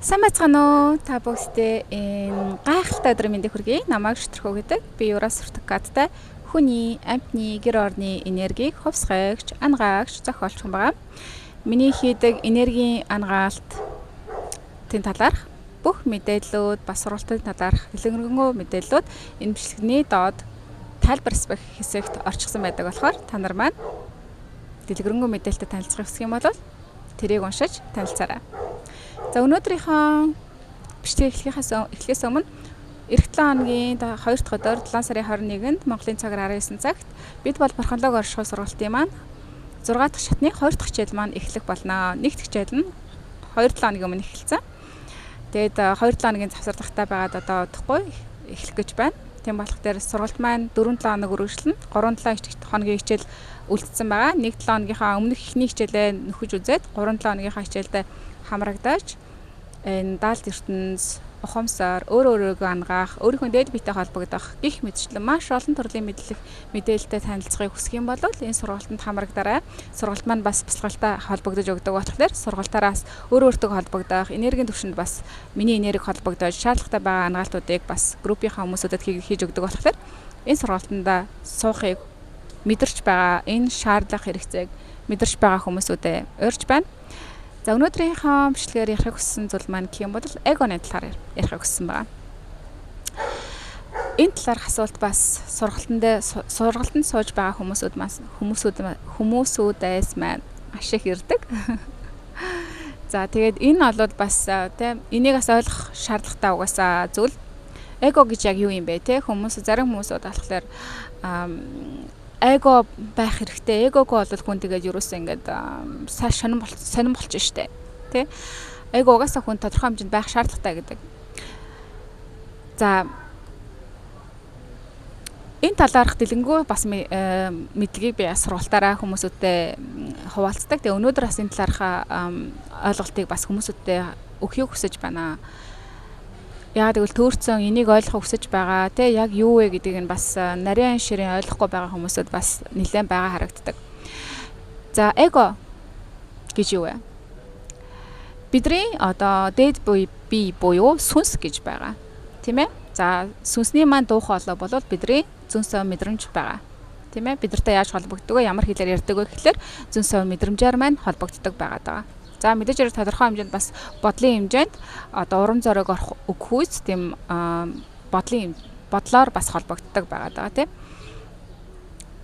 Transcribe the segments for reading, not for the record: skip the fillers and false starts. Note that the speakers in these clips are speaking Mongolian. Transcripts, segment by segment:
Сайн байцгаана уу? Та бүгдтэй энэ гайхалтай өдрийн мэндийг хүргэе. Намайг Шүтрхөө гэдэг. Би Юрас сертификаттай хүний, амьтны, гэр орны энергийг хувьсгагч, ангаагч, зохиолч хүн байгаа. Миний хийдэг энергийн ангаалтын талаарх бүх мэдээллүүд, бас сургалтын талаарх дэлгэрэнгүй мэдээллүүд энэ бичлэгний доод тайлбар хэсэгт орчихсон байдаг болохоор та нар маань дэлгэрэнгүй мэдээлэлтэй танилцахыг хүсэх юм бол тэрийг уншиж танилцаарай. За өнөөдрийнхөө бичлэг эхлэхээс өмнө эх 7 хоногийн 2 дахь өдөр 7 сарын 21-нд Монголын цагаар 19 цагт бид бол Бурханлаг оршихуй сургалтын маань 6 дахь шатны 2 дахь хичээл маань эхлэх болно. 1 дахь хичээл нь 2-7 хоногийн өмнө эхэлсэн. Тэгээд 2-7 хоногийн завсарлагатай байгаад одоо удахгүй эхлэх гэж байна. Тийм болох дээр сургалт маань 4-7 хоног үргэлжлэнэ. 3-7 хоногийн хичээл үлдсэн байгаа. 1-7 хоногийнхаа өмнөх эхний хичээлээ нөхөж үзээд 3-7 хоногийнхаа хичээлдээ хамрагдаж энэ даалт ертөнц, ухамсар, өөр өөрийгөө ангаах, өөрийнхөө дээд биетэй холбогдох гих мэтчлэн маш олон төрлийн мэдлэг мэдээлэлтэй танилцахыг хүсэх юм бол энэ сургалтанд хамрагдаарай. Сургалт маань бас бясалгалтай холбогдож өгдөг болохоор сургалтаараас өөр өөртөө холбогдох, энергийн түвшинд бас миний энерги холбогдож, шаардлагатай байгаа ангаалтуудыг бас группийнхаа хүмүүсүүдэд хийж өгдөг болохоор энэ сургалтанд суухыг мэдэрч байгаа, энэ шаардлага хэрэгцээг мэдэрч байгаа хүмүүсүүдэд урьж байна. За өнөөдрийнхөө бичлэгээр ярихыг хүссэн зүйл маань гэх юм бол эгоны талаар ярихыг хүссэн байгаа. Энэ талаарх асуулт бас сургалтанд сууж байгаа хүмүүсүүдээс маань маш их ирдэг. За тэгээд энэ бол бас тийм энийг бас ойлгох шаардлагатай угаасаа зүйл. Эго гэж яг юу юм бэ те? Хүмүүс зарим хүмүүсүүд болохоор эго байх хэрэгтэй. Эгогүй бол хүн тэгээд юуроос ингээд сайн сонин болчих штэ. Тэ? Эго угаасаа хүн тодорхой хэмжээнд байх шаардлагатай гэдэг. За энэ талаарх дэлгэнгүй бас мэдлэгийг би сургалтаараа хүмүүсүүдтэй хуваалцдаг. Тэгээ өнөөдөр бас энэ талаарх ойлголтыг бас хүмүүсүүдтэй өгөхийг хүсэж байна. Яг тэгвэл төөрцөн энийг ойлгох хүсэж байгаа те яг юу вэ гэдгийг нь бас нарийн ширийн ойлгохгүй байгаа хүмүүсүүд бас нэлээд байгаа харагддаг. За эго гэж юу вэ? Бидний одоо дээд бие буюу сүнс гэж байгаа. Тийм ээ? За сүнсний маань дуу хоолой бол бидний зөн совин мэдрэмж байгаа. Тийм ээ? Бид нартай яаж холбогддог вэ? Ямар хэлээр ярьдаг вэ гэхлээр зөн совин мэдрэмжээр маань холбогддог байгаа даа. За мэдээж хэрэг тодорхой хэмжээнд бас бодлын хэмжээнд одоо урам зориг орох өгөхүйц тийм бодлын бодлоор бас холбогддог байгаа даа тийм.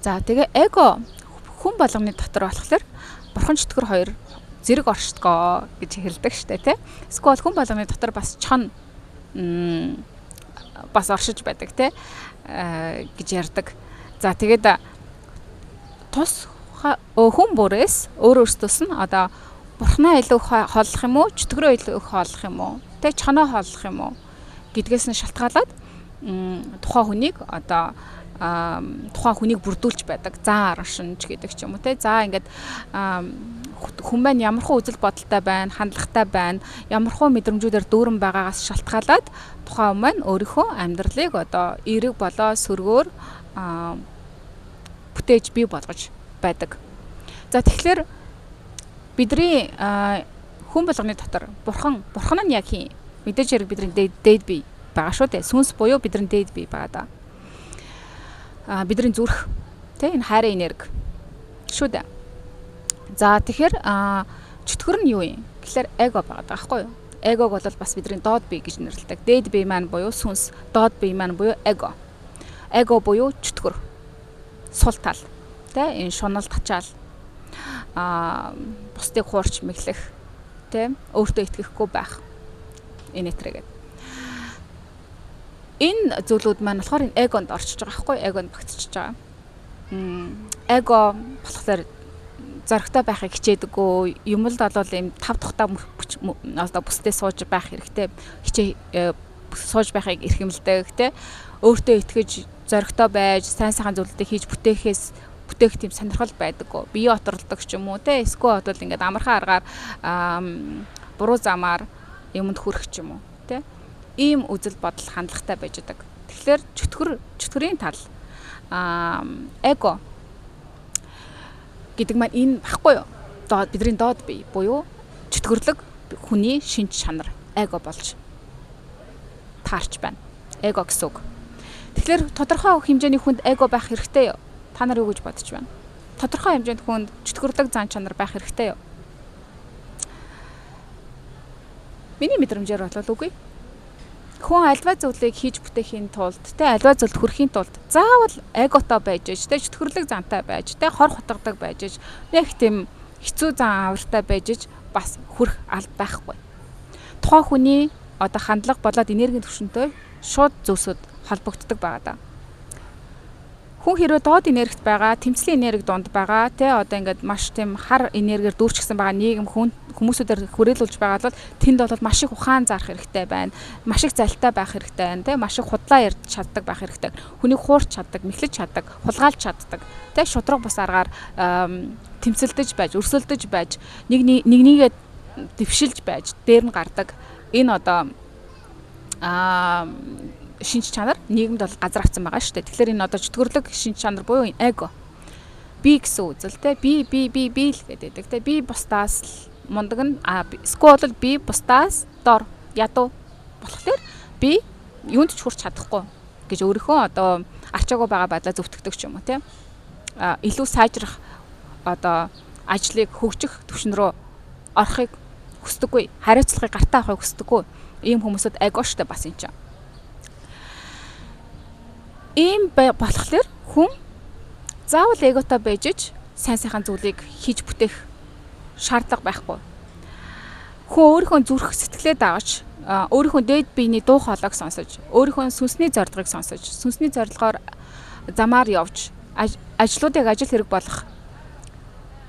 За тэгээ эго хүн болгоны дотор болохоор бурхан чөтгөр хоёр зэрэг оршдгоо гэж хэлдэг штэ тийм. Эсвэл хүн болгоны дотор бас чон бас оршиж байдаг тийм гэж ярьдаг. За тэгээд тус хүн бүрээс өөр өөртөөс нь одоо бурхнаа илүү хооллох юм уу, чөтгөрөө илүү их хооллох юм уу, тэ чоноо хооллох юм уу гэдгээс нь шалтгаалаад тухайн хүнийг одоо тухайн хүнийг бүрдүүлж байдаг. Зан арга шинж гэдэг ч юм уу, тэ. За ингээд хүн маань ямархуу үзэл бодолтой байна, хандлагатай байна, ямархуу мэдрэмжүүдээр дүүрэн байгаагаас шалтгаалаад тухайн хүн маань өөрийнхөө амьдралыг одоо эерэг болоо сөргөөр бүтээж бий болгож байдаг. За тэгэхээр бидний хүн болгоны дотор бурхан нь яг хин мэдээж хэрэг бидний дээд бие байгаа шүү дээ. Сүнс буюу бидний дээд бие байгаа да. Бидний зүрх тэ энэ хайрын энерги шүү дээ. За тэгэхээр чөтгөр нь юу юм? Тэгэхээр эго байгаа даа байхгүй юу? Эгог бол бас бидний доод бие гэж нэрлэдэг. Дээд бие маань буюу сүнс, доод бие маань буюу эго. Эго буюу чөтгөр. Сул тал тэ энэ шунал тачаал бусдыг хуурч мэглэх тийм өөртөө итгэхгүй байх энэ этрэгээд. Энэ зүйлүүд маань болохоор энэ эгонд орчиж байгаа байхгүй эгонд багтчихж байгаа. Эго болохоор зоригтой байхыг хичээдэггүй юм л бол ийм тав тухтай одоо бүсдээ сууж байх хэрэгтэй сууж байхыг эрхэмлдэг тийм өөртөө итгэж зоригтой байж сайн сайхан зүйлүүдийг хийж бүтээх тийм сонирхол байдаггүй. Бие оторлдог ч юм уу те эсвэл бодвол ингээд амархан аргаар буруу замаар юмд хүрэх ч юм уу те. Ийм үзэл бодол хандлагатай байж байгаа. Тэгэхээр чөтгөрийн тал эго гэдэг маань энэ баггүй юу? Бидний доод бие буюу чөтгөрлөг хүний шинж чанар. эго болж таарч байна. Эго гэсэн үг. Тэгэхээр тодорхой хэмжээний хүнд эго байх хэрэгтэй юу? Та нар юу гэж бодож байна? Тодорхой хэмжээнд хүнд чөтгөрлөг зан чанар байх хэрэгтэй юу? Миний мэдрэмжээр бол үгүй. Хүн альва зүйлийг хийж бүтээхийн тулд, тэ альва зүйлд хүрэхийн тулд заавал эготой байж аж, тэ чөтгөрлөг зантай байж, тэ хор хутгадаг байж аж, нэг тийм хэцүү зан авартай байж аж бас хүрэх алд байхгүй. Тухайн хүний одоо хандлага болоод энергийн түвшинтэй шууд зүйлсүүд холбогддог байгаа даа. Хүн хэрвээ доод энергит байгаа, тэмцлийн энерги дунд байгаа, тэ одоо ингээд маш тийм хар энергиэр дүүрчгсэн байгаа нийгэм хүн хүмүүсүүдээр хүрээлүүлж байгаа бол тэнд бол маш их ухаан зарах хэрэгтэй байна. Маш их залтай байх хэрэгтэй байна, тэ маш их худлаа ярьж чаддаг байх хэрэгтэй. Хүнийг хуурч чаддаг, мэхлэж чаддаг, хулгайлж чаддаг, тэ шудраг бус аргаар тэмцэлдэж байж, өрсөлдөж байж, нэг нэгээ дэвшилж байж дээр нь гардаг. Энэ одоо шинж чанар нийгэмд бол газар авсан байгаа шүү дээ. Тэгэхээр энэ одоо чөтгөрлөг шинж чанар буюу эго. Би гэсэн үзэл те би би би би л гэдэг те би бусдаас л мундаг нь эсвэл бол би бусдаас дор ядуу болохоор би юунд ч хүрч чадахгүй гэж өөрийнхөө одоо арчаагүй байгаа байдлаа зөвтгдөг ч юм уу те. Илүү сайжрах одоо ажлыг хөгжих түвшин рүү орохыг хүсдэггүй, хариуцлагыг гартаа авахыг хүсдэггүй. Ийм хүмүүсүүд эго штэ бас энэ чинь. Ийм болохоор хүн заавал эготой байж ич сайн сайхан зүйлийг хийж бүтээх шаардлага байхгүй. Хүн өөрийнхөө зүрх сэтгэлээ дагаж, өөрийнхөө дээд биений дуу хоолойг сонсож, өөрийнхөө сүнсний зорилгыг сонсож, сүнсний зорилгоор замаар явж, ажлуудыг ажил хэрэг болгох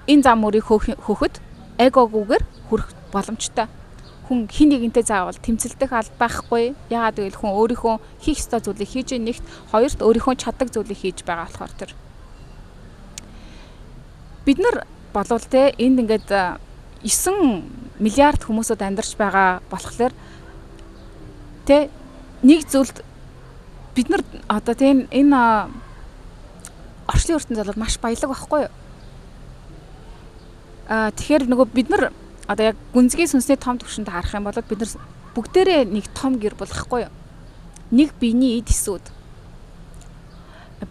энэ зам мөрийг хөөхөд эгогүйгээр хүрэх боломжтой. Хүн хин нэгэнтэй заавал тэмцэлдэх алба байхгүй. Яагаад гэвэл хүн өөрийнхөө хийх ёстой зүйлийг хийж нэгт, хоёрт өөрийнхөө чаддаг зүйлийг хийж байгаа болохоор тэр. Бид нар болвол те энд ингээд 9 миллиард хүмүүсүүд амьдарч байгаа болохоор те нэг зүйлд бид нар одоо тийм энэ орчлын ертөнц бол маш баялаг байхгүй юу? Тэгэхээр нөгөө бид нар одоо яг гүнзгий сүнсний том түвшинд харах юм бол бид нар бүгдээрээ нэг том гэр бүл байхгүй юу? Нэг биений эд эсүүд.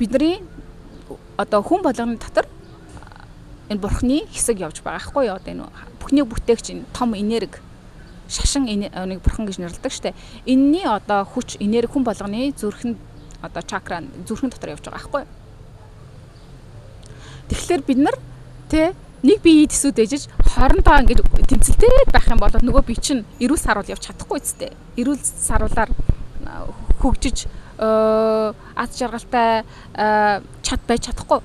Бидний одоо хүн болгоны дотор энэ бурхны хэсэг явж байгаа байхгүй юу? Одоо энэ бүхний бүтээгч энэ том энерги шашин нэг бурхан гэж нэрлэдэг штэ. Энэний одоо хүч энерги хүн болгоны зүрхэнд одоо чакра зүрхэн дотор явж байгаа байхгүй юу? Тэгэхээр бид нар тэ нэг бие төсүүд ээжж хоорондоо ингэж тэмцэлтэй байх юм бол нөгөө бие чинь эрүүл саруул явж чадахгүй зү. Эрүүл саруулаар хөгжиж аз жаргалтай чад байж чадахгүй.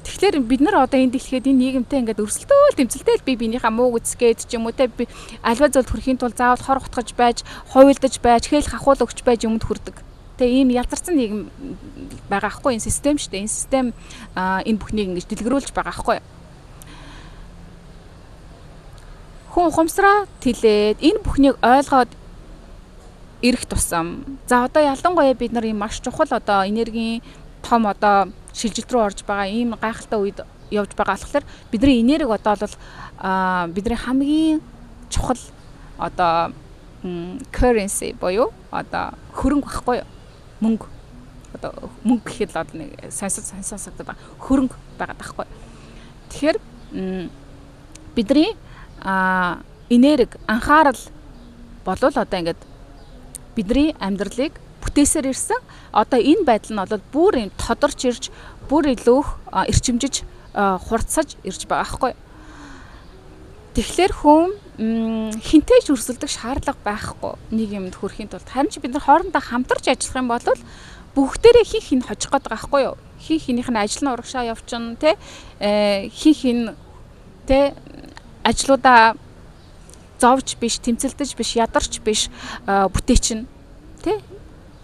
Тэгэхээр бид нар одоо энэ дэлхийд энэ нийгэмтэй ингээд өрсөлдөөл тэмцэлтэй л бие биенийхээ мууг үзгээд ч юм уу те альва зүйлд хүрэхийн тулд заавал хор утгаж байж, хуйлдаж байж, хэл хахуул өгч байж юмд хүрдэг. Тэ ийм ялзарсан нийгэм байгаа хгүй энэ систем шүү дээ. Энэ систем энэ бүхнийг ингэж дэлгэрүүлж байгаа хгүй. Хүн ухамсараа тэлээд энэ бүхнийг ойлгоод ирэх тусам. За одоо ялангуяа бид нар ийм маш чухал одоо энергийн том одоо шилжилт рүү орж байгаа ийм гайхалтай үед явж байгаа болохоор бидний энерги одоо бол бидний хамгийн чухал одоо currency буюу одоо хөрөнгө байхгүй юу? Мөнгө. Одоо мөнгө гэхэд л одоо нэг сонсогдод байгаа. Хөрөнгө байгаа байхгүй. Тэгэхээр бидний энерги, анхаарал болвол одоо ингээд бидний амьдралыг бүтээсээр ирсэн. Одоо энэ байдал нь бол бүр юм тодорч ирж, бүр илүү эрчимжиж, хурцсаж ирж байгаа байхгүй. Тэгэхээр хүн хинтэй ч өрсөлдөх шаардлага байхгүй нэг юмд хүрэхийн тулд. Харин ч бид нар хоорондоо хамтарч ажиллах юм бол бүгдээрээ хин хин хожих гээд байгаа байхгүй юу? Хин хинийх нь ажил нь урагшаа явчихна, тэ? Хин хин тэ ажлуудаа зовж биш, тэмцэлдэж биш, ядарч биш бүтээчин, тэ?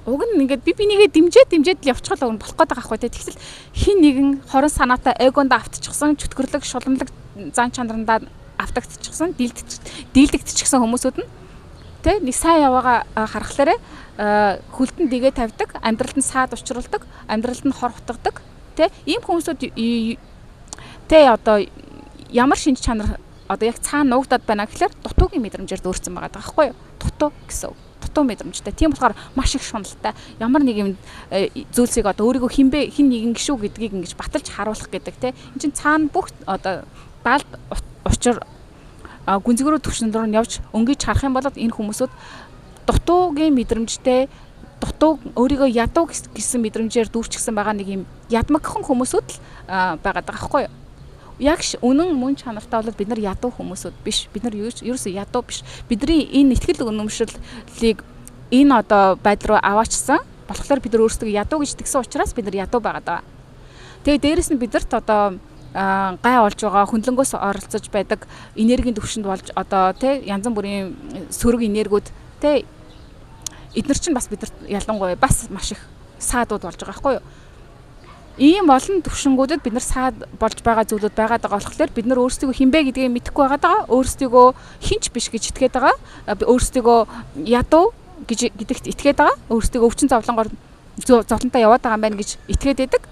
Уг нь ингээд би бинийгээ дэмжээд л явчихвал уг нь болох гээд байгаа байхгүй тэ. Тэгтэл хин нэгэн хорон санаатай эгонд автчихсан, чөтгөрлөг, шуламлаг зан чанарандаа автагдчихсан, дийлдэгдчихсэн хүмүүсүүд нь тэ нэг сайн яваагаа харахлаарэ хөлдөн дэгээ тавьдаг, амьдралд нь саад учруулдаг, амьдралд нь хор хутгадаг, тэ ийм хүмүүсүүд тэ одоо ямар шинж чанар одоо яг цаана нуугдаад байна гэхлээр дутуугийн мэдрэмжээр дүүрсэн байгаа байхгүй юу? Дутуу гэсэн үг. Дутуу мэдрэмжтэй. Тийм болохоор маш их шуналтай. Ямар нэг юм зүйлсийг одоо өөрийгөө хэн бэ, хэн нэгэн гişүү гэдгийг ингэж баталж харуулах гэдэг те. Энд чинь цаана бүх одоо даалд учир гүнзгийрүү түвшин рүү нь явж өнгөж харах юм бол энэ хүмүүсүүд дутуугийн мэдрэмжтэй, дутуу өөрийгөө ядуу гэсэн мэдрэмжээр дүүрчихсэн байгаа нэг юм ядмагхан хүмүүсүүд л байгаад байгаа байхгүй юу? Яг үнэн мөн чанартай бол бид нар ядуу хүмүүсүүд биш. Бид нар ерөөсөө ядуу биш. Бидний энэ итгэл үнэмшлийг энэ одоо байдал руу аваачсан болохоор бид нар өөрсдөө ядуу гэж тэгсэн учраас бид нар ядуу байгаад байгаа. Тэгээ дээрэс нь бидэрт одоо гай олж байгаа хөндлөнгөөс оролцож байдаг энергийн төвшөнд болж одоо тий янз бүрийн сөрөг энергиуд тий эднэр чинь бас бидэрт ялангуяа бас маш их саадууд болж байгаа байхгүй юу? Ийм олон төвшингүүдэд бид нар саад болж байгаа зүйлүүд байгаад байгаа болохоор бид нар өөрсдийгөө хинбэ гэдгийг мэдэхгүй байгаад байгаа. Өөрсдийгөө хинч биш гэж итгээд байгаа. Өөрсдийгөө ядуу гэж гэдэгт итгээд байгаа. Өөрсдийгөө өвчин зовлонгоор зовлонтой яваад байгаа юм байна гэж итгээд байдаг.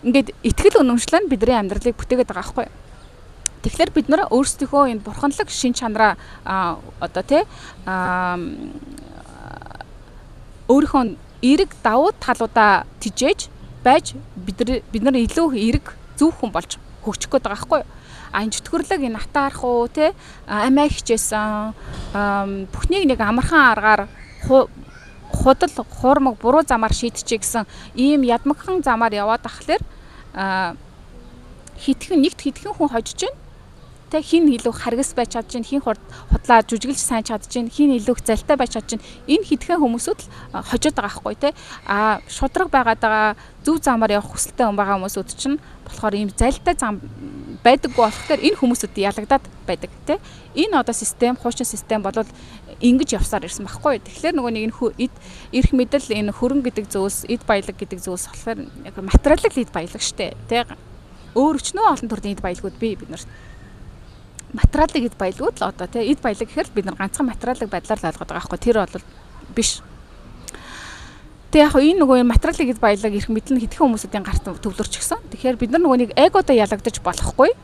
Ингээд итгэл үнэмшил нь бидний амьдралыг бүтээгээд байгаа байхгүй юу? Тэгэхээр бид нар өөрсдийнхөө энэ бурханлаг шин чанараа одоо тий өөрийнхөө эерэг давуу талуудаа тижээж байж бид нар илүү эерэг зөв хүн болж хөгжих гээд байгаа байхгүй юу? А энэ чөтгөрлөг энэ атаарх уу те амиа хичээсэн бүхнийг нэг амархан аргаар худал хуурмаг буруу замаар шийдчихье гэсэн ийм ядмагхан замаар яваад ахлаар хитгэн нэгт хитгэн хүн хожиж байна. Тэ хин илүү харгас байж чадж чинь, хин худлаа жүжиглж сайн чадж чинь, хин илүү залтай байж чадж чинь энэ хитгэн хүмүүсүүд л хожоод байгаа байхгүй тэ. А шудраг байгаад байгаа зөв замаар явах хүсэлтэй хүн байгаа хүмүүсүүд чинь болохоор ийм залтай зам байдаггүй болохоор энэ хүмүүсүүд ялагдаад байдаг тэ. Энэ одоо систем, хуучин систем бол ингэж явсаар ирсэн байхгүй. Тэгэхээр нөгөө нэг энэ эд эрх мэдэл, энэ хөрөнгө гэдэг зүйлс, эд баялаг гэдэг зүйлс болохоор яг материалын эд баялаг штэ тэ. Өөр өчнөө олон төрлийн эд баялагууд бий бид нарт. Материалын эд баялагууд л одоо тий эд баялаг гэхээр бид нар ганцхан материалын байдлаар л ойлгоод байгаа байхгүй. Тэр бол биш. Тэг яг энэ нөгөө материалын эд баялаг эрх мэдэл нь хэдхэн хүмүүсүүдийн гарт төвлөрчихсөн. Тэгэхээр бид нар нөгөө нэг эгодоо ялагдаж болохгүй.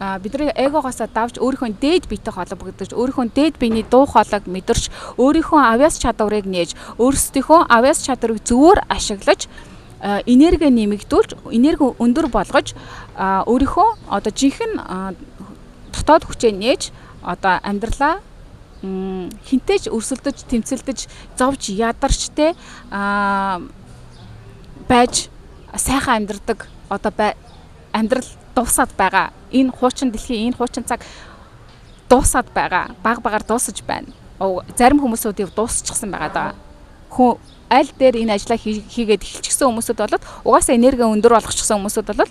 Бидний эгогоосоо давж өөрийнхөө дээд биетэй холбогдож, өөрийнхөө дээд биений дуу хоолойг мэдэрч, өөрийнхөө авьяас чадварыг нээж, өөрсдийнхөө авьяас чадварыг зөвөр ашиглаж, энерги нэмэгдүүлж, энерги өндөр болгож, өөрийнхөө одоо жинхэнэ дотоод хүчээ нээж одоо амьдралаа хинтээж өрсөлдөж, тэмцэлдэж, зовж ядарч те байж сайхан амьдардаг одоо амьдрал дуусаад байгаа. Энэ хуучин дэлхий, энэ хуучин цаг дуусаад байгаа. Баг багаар дуусаж байна. Зарим хүмүүсүүдийг дуусчихсан байгаа даа. Хүн аль дээр энэ ажлаа хийгээд эхэлчихсэн хүмүүсүүд болоод угаасаа энерги өндөр болгочихсон хүмүүсүүд бол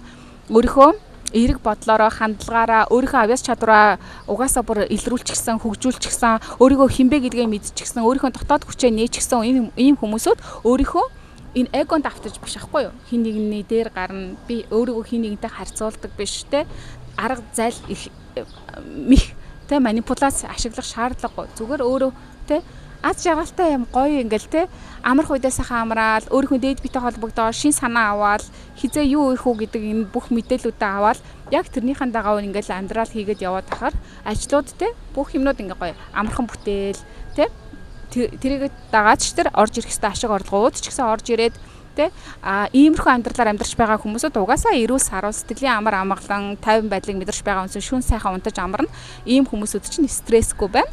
өөрийнхөө эерэг бодлороо, хандлагаараа, өөрийнхөө авьяас чадвараа угаасаа бүр илрүүлчихсэн, хөгжүүлчихсэн, өөрийгөө хинбэ гэдгээ мэдчихсэн, өөрийнхөө дотоод хүчээ нээчихсэн энэ ийм хүмүүсүүд өөрийнхөө энэ эгонд автаж биш ахгүй юу? Хин нэгний дээр гарна, би өөрийгөө хин нэгэнтэй харьцуулдаг биш те. Арга зал их мих те манипуляц ашиглах шаардлагагүй. Зүгээр өөрөө те аз жаргалтай юм гоё ингээл те амрах үедээ сайхан амраал, өөрийнхөө дээд биетэй холбогдоо, шин санаа аваад, хизээ юу их үү гэдэг энэ бүх мэдээлүүдээ аваад яг тэрнийхэн дагав ингээл амьдрал хийгээд яваад тахаар ажлууд те бүх юмнууд ингээ гоё амархан бүтээл те тэрийг дагаад ч тэр орж ирэх хэвээр ашиг орлогууд ч гэсэн орж ирээд те а иймэрхүү амьдралаар амьдарч байгаа хүмүүсүүд угаасаа эрүүл саруул сэтгэлийн амар амгалан тайван байдлыг мэдэрч байгаа хүмүүс шүн сайхан унтаж амарна. Ийм хүмүүсүүд чинь стрессгүй байна.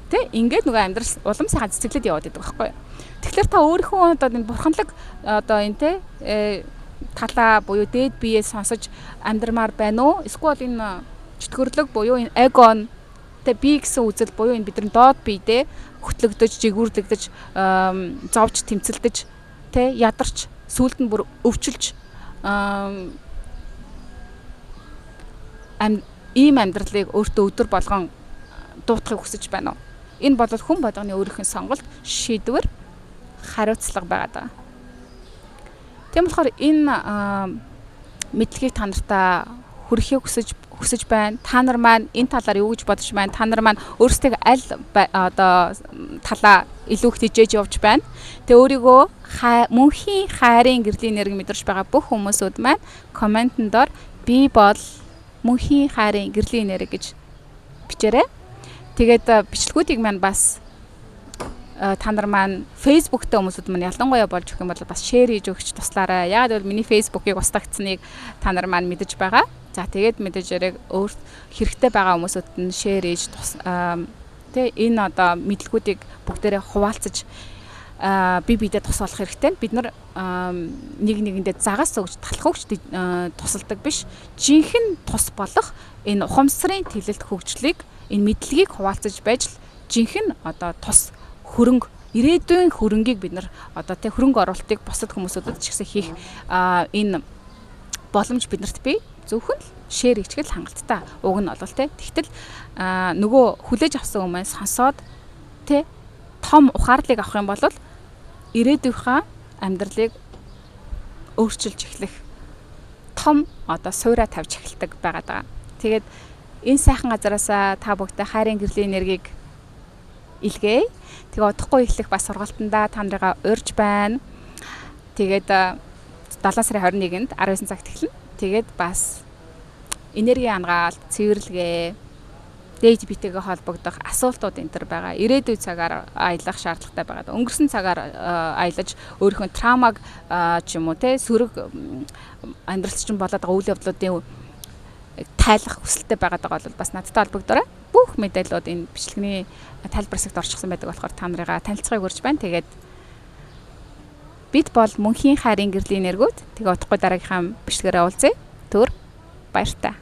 Тэ ингээд нөгөө амьдрал улам сайхан цэцэглээд яваад идэг байхгүй юу. Тэгэхээр та өөрийнхөө одоо энэ бурханлаг одоо энэ те талаа буюу дээд биеэ сонсож амьдрмаар байна уу? Эсвэл энэ чөтгөрлөг буюу энэ эгон тэ би гэсэн үзэл буюу энэ бидний доод биедээ хөтлөгдөж, жигүүрлэгдэж, зовж, тэмцэлдэж, тэ ядарч, сүүлд нь бүр өвчилж ийм амьдралыг өөртөө өдөр болгон дуутахыг хүсэж байна уу? Энэ бол хүн болгоны өөрийнх нь сонголт, шийдвэр, хариуцлага байгаа даа. Тийм болохоор энэ мэдлэгийг та нартаа хүргэхийг хүсэж байна. Та нар маань энэ талаар юу гэж бодож байна? Та нар маань өөрсдөө аль одоо талаа илүү их тэжээж явж байна. Тэгээ өөрийгөө мөнхийн хайрын гэрлийн нэрийг мэдэрч байгаа бүх хүмүүсүүд маань комментэн дор би бол мөнхийн хайрын гэрлийн нэр гэж бичээрэй. Тэгээд бичлэгүүдийг маань бас Та нар маань Facebook-тэй хүмүүсүүд маань ялангуяа болж өгөх юм бол бас share хийж өгч туслаарай. Яагаад гэвэл миний Facebook-ыг устгагдсаныг та нар маань мэдэж байгаа. За, тэгээд мэдээж яриг өөр хэрэгтэй байгаа хүмүүсүүд нь share хийж, тэ, энэ одоо мэдлэгүүдийг бүгдээрээ хуваалцаж, би биедээ тус болох хэрэгтэй. Бид нар нэг нэгэндээ загас өгч, талах өгч тусалдаг биш. Жинхэнэ тус болох энэ ухамсарын тэлэлт хөгжлийг, энэ мэдлэгийг хуваалцаж байж л жинхэнэ одоо тус хөрөнгө, ирээдүйн хөрөнгийг бид нар одоо, тэ, хөрөнгө оруулалтыг бусад хүмүүсүүдэд ч гэсэн хийх энэ боломж биднэрт бий. Зөвхөн л share хийчихэл хангалттай уг нь бол, тэ. Тэгтэл нөгөө хүлээж авсан хүмүүс сонсоод, тэ, том ухаарлыг авах юм бол ирээдүйнхаа амьдралыг өөрчилж эхлэх том одоо сууриа тавьж эхэлдэг байгаа даа. Тэгээд энэ сайхан газараасаа та бүхтэй хайрын гэрлийн энергийг илгээе. Тэгээ удахгүй эхлэх бас сургалтандаа та нарыгаа урьж байна. Тэгээд 7 сарын 21-нд 19 цагт эхэлнэ. Тэгээд бас энерги ангаалт, цэвэрлэгээ, дээд биетэйгээ холбогдох асуултууд энэ төр байгаа. Ирээдүй цагаар аялах шаардлагатай байгаа. Өнгөрсөн цагаар аялаж өөрийнхөө trauma г ч юм уу, те, сөрөг амьдралч чинь болоод байгаа үйл явдлуудын тайлах хүсэлтэй байгаад байгаа бол бас надтай холбогдорой. Бүх мэдээллүүд энэ бичлэгний тайлбар хэсэгт орчихсон байдаг болохоор та нарыгаа танилцахыг урьж байна. Тэгээд бид бол мөнхийн хайрын гэрлийн энергүүд. Тэгээ удахгүй дараагийнхаа бичлэгээрээ уулзъя. Түр баяртай.